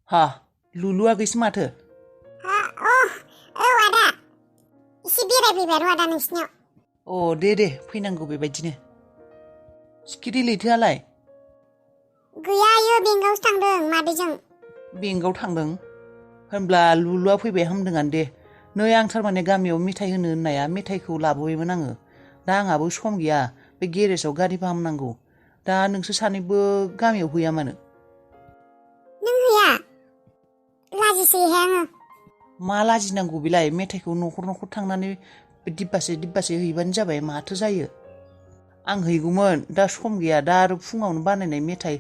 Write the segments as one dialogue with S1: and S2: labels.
S1: हा लुलुआखैसो माथो।
S2: औ आदा एसे बेरायफैबाय र' आदा नोंसिनियाव।
S1: दे फैनांगौ बेबायदिनो। सिखिरि लैथोआलाय?
S2: गैया इयो बेंकआवसो थांदों मादैजों।
S1: बेंकआव थांदों? होनब्ला लुलुआ फैबाय हामदोंआनो दे। नै आं थारमाने गामियाव मेथाइ होनो होननाया मेथाइखौ लाबोबायमोन आङो। दा आंहाबो सम गैया, बे गेरेजाव गारि फाहामनांगौ। दा नोंसोर सानैबो गामियाव हैया मानो?
S2: नों हैया? लाजिसोयोहाय आङो।
S1: मा लाजिनांगौ बेलाय, मेथाइखौ न'खर थांनानै डिब्बासे हैबानो जाबाय, माथो जायो। आं हैगौमोन, दा सम गैया। दा आरो फुङावनो बानायनाय मेथाइ,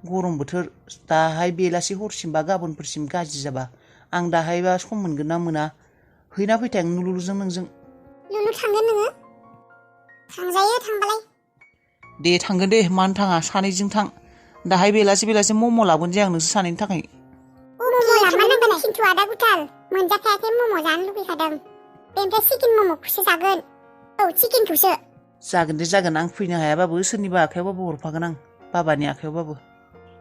S1: गरम बोथोर, दाहाय बेलासि हरसिम बा गाबोनफोरसिम गाज्रि जाबा आं दाहायबा सम मोनगोन ना मोना। हैना फैथां लुलुजों नोंजों।
S2: लुलु थांगोन नोङो? थांजायो थांबालाय।
S1: दे थांगोन दे, मानो थाङा, सानैजों थां। दाहाय बेलासि मम' लाबोनोसै आं नोंसोर सानैनि थाखाय।
S2: मम' लाबोनांगोन खिन्थु आदा गुथाल, मोनजाखायाखै मम' जानो लुबैखादों। बेनिफ्राय चिकेन मम'खौसो जागोन। औ चिकेनखौसो।
S1: जागोन दे जागोन, आं फैनो हायाबाबो सोरनिबा आखायावबाबो हरफागोन आं, बाबानि आखायावबाबो।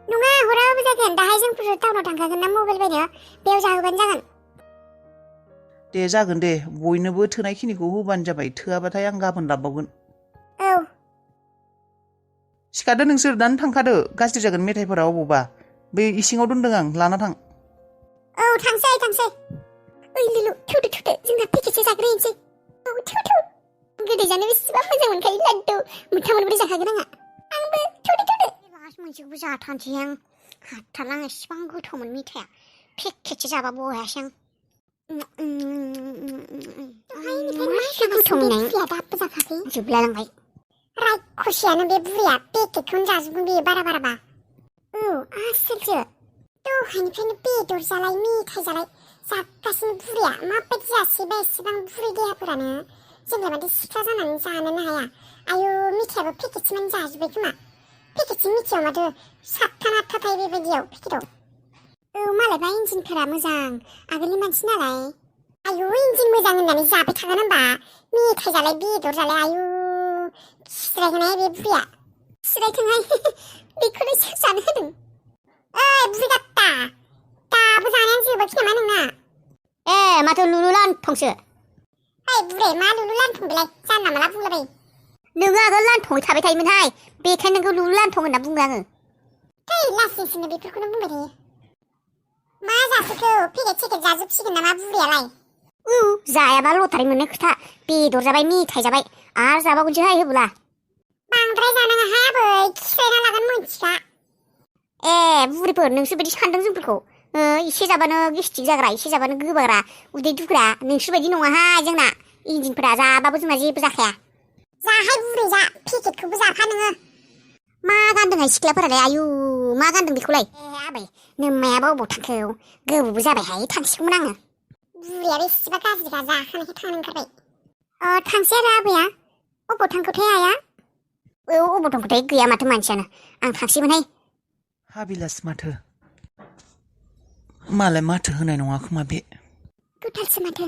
S2: नङा हराबाबो जागोन, दाहाय जोंफोर टाउनाव थांखागोन ना मबाइल बायनो, बेयाव जाहोबानो जागोन।
S1: दे जागोन दे, बयनोबो थोनायखिनिखौ होबानो जाबाय, थोआबाथाय आं गाबोन लाबोबावगोन।
S2: औ।
S1: सिखादो नोंसोर, दानो थांखादो, गाज्रि जागोन मेथाइफोरा अबावबा। बै इसिङाव दोनदों आं, लाना थां।
S2: औ थांसै। ओइ लुलु थौदो, जोंना पेकेटसो जाग्रोहैनोसै। औ थौ। गोदै जानो बेसेबा मोजां मोनखायो लाड्डु, मोनथाम मोनब्रै जाखागोन आंहा। आंबो थौदो। लास्ट मोनसेखौबो जाथारनोसै आं। हाथारला आं, इसिबां गोथावमोन मेथाइया। पेकेटसो जाबा बहायासै आं। जोबलायलांबाय। रायखुसियानो बे बुरैया, पेकेटखौनो जाजोबगोन बेयो बाराबा। औ आसोलसो। दहायनिफ्रायनो बेदर जालाय मेथाइ जालाय जागासिनो बुरैया। माबायदि जासैबा एसेबां बुरै देहाफोरानो। जोंलाय माथो सिख्ला जानानै जानोनो हाया। आयु मेथाइयाबो पेकेटसेमानि जाजोब्बाय खोमा। पेकेटसे मेथाइयाव माथो 7 ना 8 थायो बेबायदियाव पेकेटाव। औ मालायबा इन्जिनफोरा मोजां, आगोलनि मानसि नालाय। आयु इन्जिन मोजां होननानै जाबाय थागोन होनबा, मेथाइ जालाय बेदर जालाय। आयु खिस्रायगोनहाय बे बुरैया। खिस्रायथोंहाय, बेखौनो सोर जानो होदों। ओइ बुरै गात्ता, दाबो जानायानो जोबाखै नामा नोंना? माथो लुलु लानथंसो। ओइ बुरै, मा लुलु लानथं बेलाय, जानला माला बुंलाबायो। नोङो आगोल लानथङै थाबाय थायोमोनहाय, बेखायनो नोंखौ लुलु लानथं होनना बुङो आङो। लासिंसिंनो बेफोरखौनो बुंबाय थायो। मा जाखोखौ, पेकेट सेकेट जाजोबसिगोन नामा बुरैयालाय? जायाबा लटारि मोननाय खोथा। बेदर जाबाय, मेथाइ जाबाय, आरो जाबावगोनसोहाय होबोला। बांद्राय जानाङाहाय आबै, खिस्रायना लागोन मोनथिखा। बुरिफोर, नोंसोर बायदि सानदों जोंफोरखौ। एसे जाबानो गेस्टिक जाग्रा, एसे जाबानो गोबाग्रा, उदै दुग्रा, नोंसोर बायदि नङाहाय जोंना। इन्जिनफोरा जाबाबो जोंना जेबो जाखाया। जाहाय बुरै जा, पेकेटखौबो जाखा नोङो। मा गानदोंहाय सिख्लाफोरालाय, आयु मा गानदों बेखौलाय? आबै, नोम्मायाबा अबाव थांखो? गोबावबो जाबायहाय, थांसिगौमोन आङो। बुरैयाबो एसेबा गाज्रिखा, जाखानायखाय थांनो ओंखारबाय। थांसै आरो आबैया। अबाव थांखोथाय आइया? अबाव थांखोथाय, गैया माथो मानसियानो। आं थांसैमोनहाय।
S1: हाबिलास माथो, मालाय माथो होनाय नङा खोमा बे।
S2: गोथारसो माथो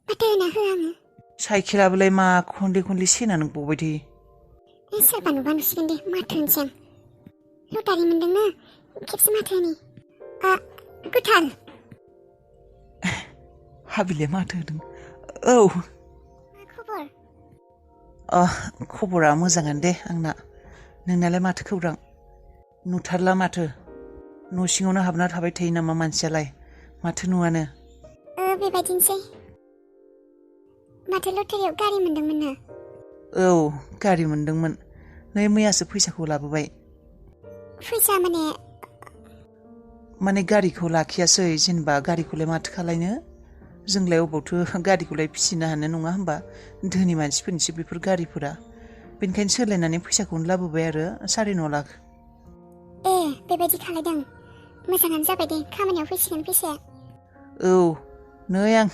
S2: होना होआ आङो।
S1: साइकेलाबोलाय मा खनले सेनानै गबाय थायो।
S2: सोरबा नुबा नुसिगोन दे, माथो होनसै आं। लटारि मोनदोंनो, खेबसे माथो होनि। गोथार।
S1: हाबिलाया माथो होदों। औ।
S2: मा खबर?
S1: खबरा मोजाङानो दे आंना। नोंनालाय माथो खौरां? नुथारला माथो। न' सिङावनो हाबना थाबाय थायो नामा मानसियालाय? माथो नुवानो।
S2: बेबायदिनोसै। माथो लटारियाव गारि मोनदोंमोननो?
S1: औ, गारि मोनदोंमोन। नै मैयासो फैसाखौ लाबोबाय।
S2: फैसा
S1: माने गारिखौ लाखियासै, जेनेबा गारिखौलाय माथो खालायनो। जोंलाय अबावथो गारिखौलाय फिसिनो हानो, नङा होमबा? धोनि मानसिफोरनिसो बेफोर गारिफोरा। बेनिखायनो सोलायनानै फैसाखौनो लाबोबाय आरो 9.5 लाख।
S2: बेबायदि खालायदों। मोजाङानो जाबाय दे, खामानियाव फैसिगोन फैसाया।
S1: औ, नै आं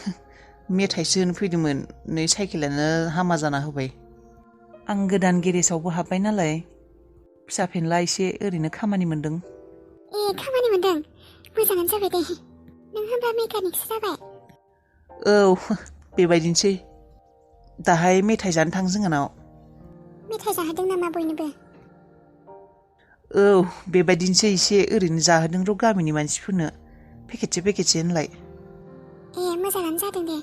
S1: मेथाइसो होनो फैदोंमोन, नै साइकेलानो हामा जाना होबाय। आं गोदान गेरेजावबो हाबबाय नालाय, फिसा फेनला एसे ओरैनो खामानि मोनदों।
S2: खामानि मोनदों? मोजाङानो जाबाय दे। नों होनबा मेकानिकसो जाबाय?
S1: औ, बेबायदिनोसै। दाहाय मेथाइ जानो थां जोंहानाव।
S2: मेथाइ जाहोदों नामा बयनोबो? औ,
S1: बेबायदिनोसै, एसे ओरैनो जाहोदों र' गामिनि मानसिफोरनो। पेकेटसे होनलाय
S2: मोजाङानो जादों दे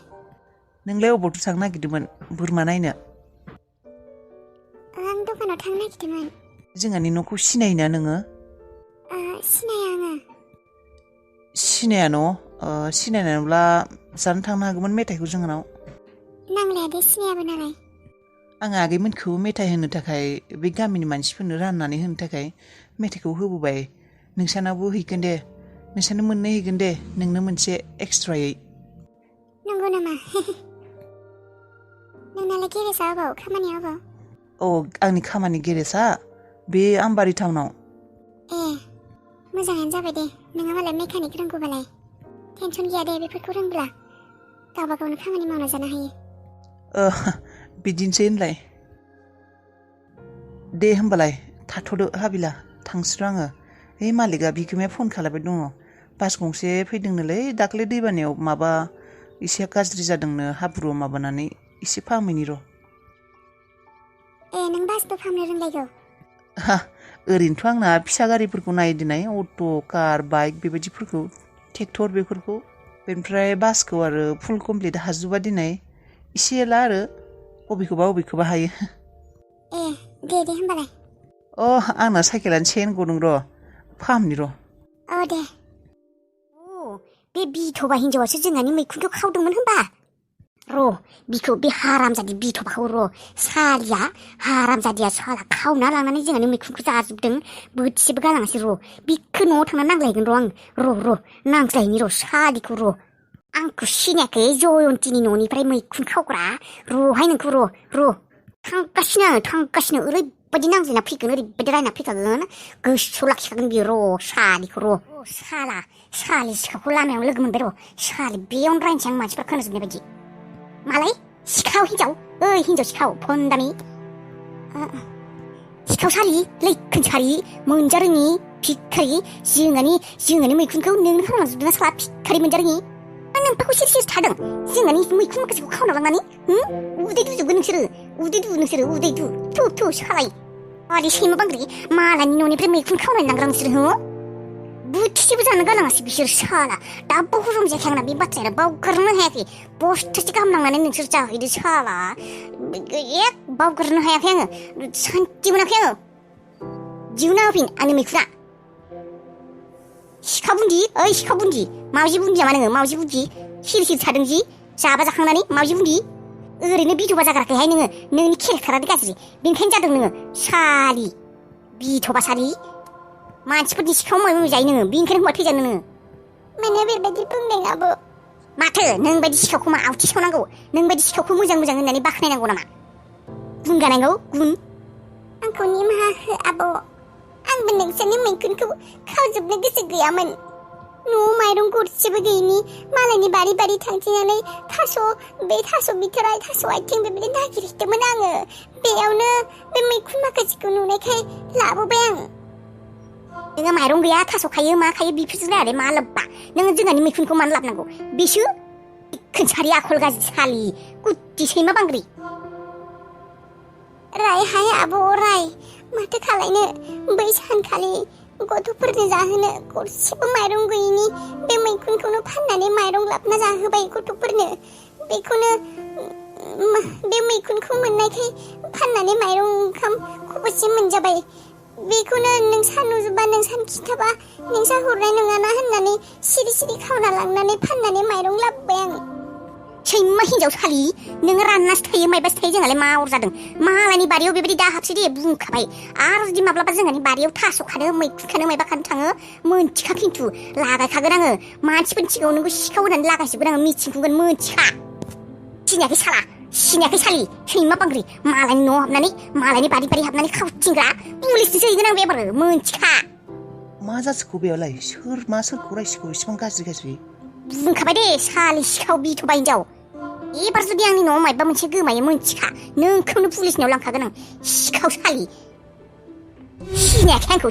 S1: नोंलाय अबावथो थांनो नागिरदोंमोन बोरमा नायनो
S2: आं दखानाव थांनो नागिरदोंमोन
S1: जोंहानि न'खौ सिनायोना नोङो
S2: सिनाया आङो
S1: सिनाया न' सिनायनायब्ला जानो थांनो हागौमोन मेथाइखौ जोंनाव
S2: नांलाया दे सिनायाबो नालाय
S1: आं आगैमोनखौ मेथाइ होनो थाखाय बे गामिनि मानसिफोरनो राननानै होनो थाखाय मेथाइखौ होबोबाय नोंसानावबो हैगोन दे नोंसानो मोननै हैगोन दे नोंनो मोनसे एक्सट्रायै
S2: नंगौ नामा नोंनालाय गेरेजा अबाव खामानिया अबाव
S1: आंनि खामानि गेरेजा बे आम्बारि टाउनाव
S2: मोजाङानो जाबाय दे नोङो मालाय मेकानिक रोंगौबालाय टेनसन गैया दे बेफोरखौ रोंब्ला गावबा गावनो खामानि मावना जानो हायो
S1: बिदिनोसै होनलाय दे होमबालाय थाथ'दो हाबिला थांसै आङो मालिकआ बिगोमाया फन खालामबाय दङ बास गंसे फैदोंनोलै दाख्लै दैबानायाव माबा एसे गाज्रि जादोंनो हाब्रुआव माबानानै एसे फाहामैनि र'
S2: नों बासबो फाहामनो रोंलायगौ
S1: ओरैनोथ' आंना फिसा गारिफोरखौ नायो दिनै अट' कार बाइक बेबायदिफोरखौ ट्रेक्टर बेफोरखौ बेनिफ्राय बासखौ आरो फुल कमप्लिट हाजोबा दिनै एसे एला आरो बबेखौबा हायो
S2: दे होमबालाय
S1: आंना साइकेलानो चेन गदों र' फाहामनि र'
S2: दे बे बिथ'बा हिनजावासो जोंहानि मैखुनखौ खावदोंमोन होनबा बिखौ बे हारामजादि बिथ'बाखौ सालिया हारामजादिया साला खावना लांनानै जोंहानि मैखुनखौ जाजोबदों बोथिसेबो गालाङासै बिखौ न'आव थांना नांलायगोन आं नांज्लायनि सालिखौ आंखौ सिनायाखै जयन्तीनि न'निफ्राय मैखुन खावग्रा हाय नोंखौ थांगासिनो ओरैबायदि नांज्लायना फैगोन ओरैबायदि रायना फैखागोन गोसोआव लाखिखागोन बियो सालिखौ सालि सिखावखौ लामायाव लोगो मोनबाय सालि बेयावनो रायनोसै आं मानसिफ्रा खोनाजोबनाय बायदि मालाय सिखाव हिन्जाव हिन्जाव सिखाव फन्दामि सिखाव सालि लैखोन सालि मोनजारोङि भिखारि जोंहानि मैखुनखौ नोंनो खालामजोबदोंना साला भिखारि मोनजारोङि नोंखौ सिरि थादों जोंहानि मैखुन माखासेखौ खावना लांनानै उदै दुजोबगोन नोंसोरो उदै दु सालाय आरे सैमा बांग्रि मालायनि न'निफ्राय मैखुन खावनानै लांग्रा नोंसोरो बोथिसेबो जानो गालाङासै बिसोर साला दाबो हजम जायाखै आंना बे बाथ्राया बावगारनो हायाखै बस्थासे गाहाम लांनानै नोंसोर जाहैदो साला बावगारनो हायाखै आङो सान्थि मोनाखै आङो दिहुनना होफिन आंनि मैखुना सिखा बुन्दि मावजि बुन्दिया मा नोङो मावजि बुन्दि सिरि थादों जि जाबा जाखांनानै मावजि बुन्दि ओरैनो बिथ'बा जागाराखैहाय नोंनि केरेक्टारानो गाज्रि बेनिखायनो जादों नोङो सालि बिथ'बा सालि मानसिफोरनि सिखाव मावै जायो नोङो बेनिखायनो हौवा थैजानो नोङो माने बेबायदि बुंदों आब' माथो नों बायदि सिखावखौ मा आवथि सावनांगौ नों बायदि सिखावखौ मोजां होननानै बाख्नायनांगौ नामा गुन गानांगौ गुन आंखौ निमाहा हो आब' आंबो नोंसोरनि मैखुनखौ खावजोबनो गोसो गैयामोन न'आव माइरं गरसेबो गैयिनि मालायनि बारि थांथिंनानै थास' बिथराइ थास' आथिं बेबायदि नागिरहैदोंमोन आङो बेयावनो बे मैखुन माखासेखौ नुनायखाय लाबोबाय आं नोङो माइरं गैया थास' खायो मा खायो बेफोरजों आरो मा लोब्बा नोङो जोंहानि मैखुनखौ मानो लाबोनांगौ बेसो खोनसारि आखल गाज्रि सालि गुदि सैमा बांग्रि रायहाय आब' राय माथो खालायनो बै सानखालि गथ'फोरनो जाहोनो गरसेबो माइरं गैयिनि बे मैखुनखौनो फाननानै माइरं लाबोना जाहोबाय गथ'फोरनो बेखौनो बे मैखुनखौ मोननायखाय फाननानै माइरं ओंखाम खबसे मोनजाबाय बेखौनो नोंसा नुजोबा नोंसा खिथाबा नोंसा हरनाय नङाना होननानै सिरि खावना लांनानै फाननानै माइरं लाबोबाय आं सैमा हिन्जाव सालि नोङो राननासो थायो माइबासो थायो जोंहालाय मा अर जादों मालायनि बारियाव बेबायदि दाहाबसै दे बुंखाबाय आरो जुदि माब्लाबा जोंहानि बारियाव थास' खानो मैखुन खानो माइबा खानो थाङो मोनथिखा खिन्थु लागायखागोन आङो मानसिफोरनि सिगाङाव नोंखौ सिखाव होनानै लागायजोबगोन आङो मिथिंखौगोन मोनथिखा सिनायाखै सालि सैमा बांग्रि मालायनि न'आव हाबनानै मालायनि बारि हाबनानै खावथिंग्रा पुलिसजोंसो हैगोन आं बेबार मोनथिखा
S1: मा जासोखौ बेयावलाय सोरखौ रायसिखौ इसिबां गाज्रि
S2: बुंखाबाय दे सालि सिखाव बिथ'बा हिन्जाव एबार जुदि आंनि न'आव मायबा मोनसे गोमायो मोनथिखा नोंखौनो पुलिसनियाव लांखागोन आं सिखाव सालि सिनायाखै आंखौ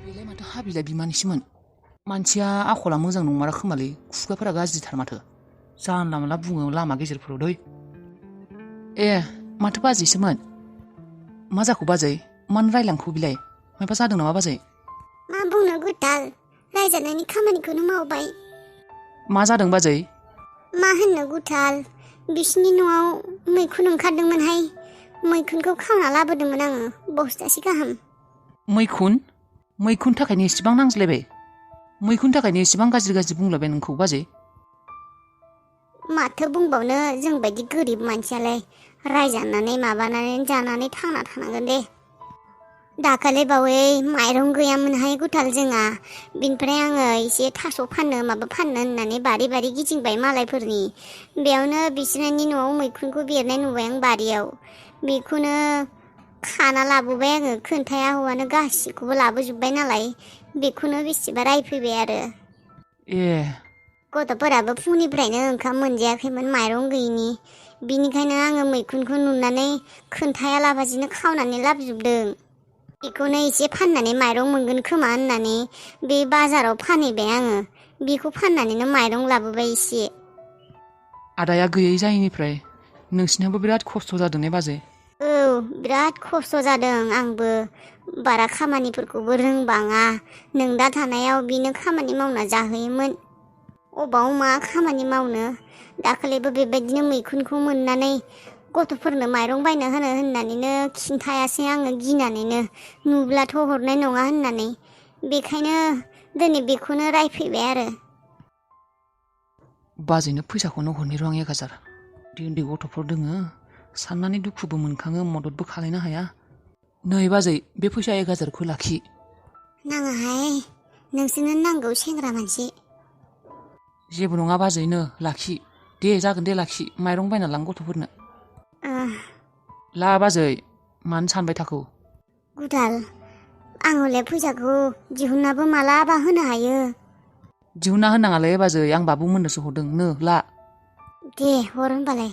S2: बेलाय
S1: माथो हाबिला बिमानिसोमोन मानसिया आखला मोजां नंमारा खोमालै खुगाफोरा गाज्रिथार माथो जानला मोनला बुङो लामा गेजेरफोराव दै माथो बाजैसोमोन मा जाखो बाजै मानो रायलांखो बिलाय मायबा जादों नामा बाजै
S2: मा बुंनो गुदाल रायजानायनि खामानिखौनो मावबाय
S1: मा जादों बाजै?
S2: मा होननो गुथाल, बिसिनि न'आव मैखुन ओंखारदोंमोनहाय। मैखुनखौ खावना लाबोदोंमोन आङो बस्तासे गाहाम।
S1: मैखुन थाखायनो एसेबां नांज्लायबाय? मैखुन थाखायनो एसेबां गाज्रि बुंलायबाय नोंखौ बाजै?
S2: माथो बुंबावनो, जोंबायदि गोरिब मानसियालाय रायजानानै माबानानै जानानै थांना थानांगोन दे। दाखालि बावै माइरं गैयामोनहाय गुथाल जोंहा, बिनिफ्राय आङो एसे थास' फाननो माबा फाननो होननानै बारि बारि गिदिंबाय मालायफोरनि। बेयावनो बिसोरनि न'आव मैखुनखौ बेरनाय नुबाय आं बारियाव। बेखौनो खाना लाबोबाय आङो, खोन्थाया हौवानो गासिखौबो लाबोजोब्बाय नालाय, बेखौनो बेसेबा रायफैबाय आरो।
S1: ए।
S2: गथ'फोराबो फुंनिफ्रायनो ओंखाम मोनजायाखैमोन माइरं गैयिनि, बिनिखायनो आङो मैखुनखौ नुनानै खोन्थायालाबासिनो खावनानै लाबोजोबदों। बेखौनो एसे फाननानै माइरं मोनगोन खोमा होननानै बे बाजाराव फानहैबाय आङो। बेखौ फाननानैनो माइरं लाबोबाय एसे।
S1: आदाया गैयै जायैनिफ्राय नोंसिनाबो बिराद खस्थ' जादों ने बाजै?
S2: औ, बिराद खस्थ' जादों। आंबो बारा खामानिफोरखौबो रोंबाङा। नों दा थानायाव बिनो खामानि मावना जाहोयोमोन। अबाव मा खामानि मावनो। दाखालिबो बेबायदिनो मैखुनखौ मोननानै गथ'फोरनो माइरं बायना होनो होननानैनो खिन्थायासै आङो गिनानैनो, नुब्लाथ' हरनाय नङा होननानै। बेखायनो दिनै बेखौनो रायफैबाय आरो।
S1: बाजैनो फैसाखौनो हरनि र' आं 1000। उन्दै गथ'फोर दोङो, साननानै दुखुबो मोनखाङो, मददबो खालायनो हाया। नै बाजै, बे फैसा 1000खौ लाखि।
S2: नाङाहाय, नोंसोरनो नांगौ सेंग्रा मानसि।
S1: जेबो नङा बाजै, नो लाखि। दे जागोन दे, लाखि। माइरं बायना लां गथ'फोरनो। ला बाजै, मानो सानबाय थाखो?
S2: गुदाल, आं हले फैसाखौ दिहुननाबो मालाबा होनो हायो।
S1: दिहुनना होनाङालै बाजै, आं बाबु मोननोसो हरदों। नो ला।
S2: दे हर होनबालाय।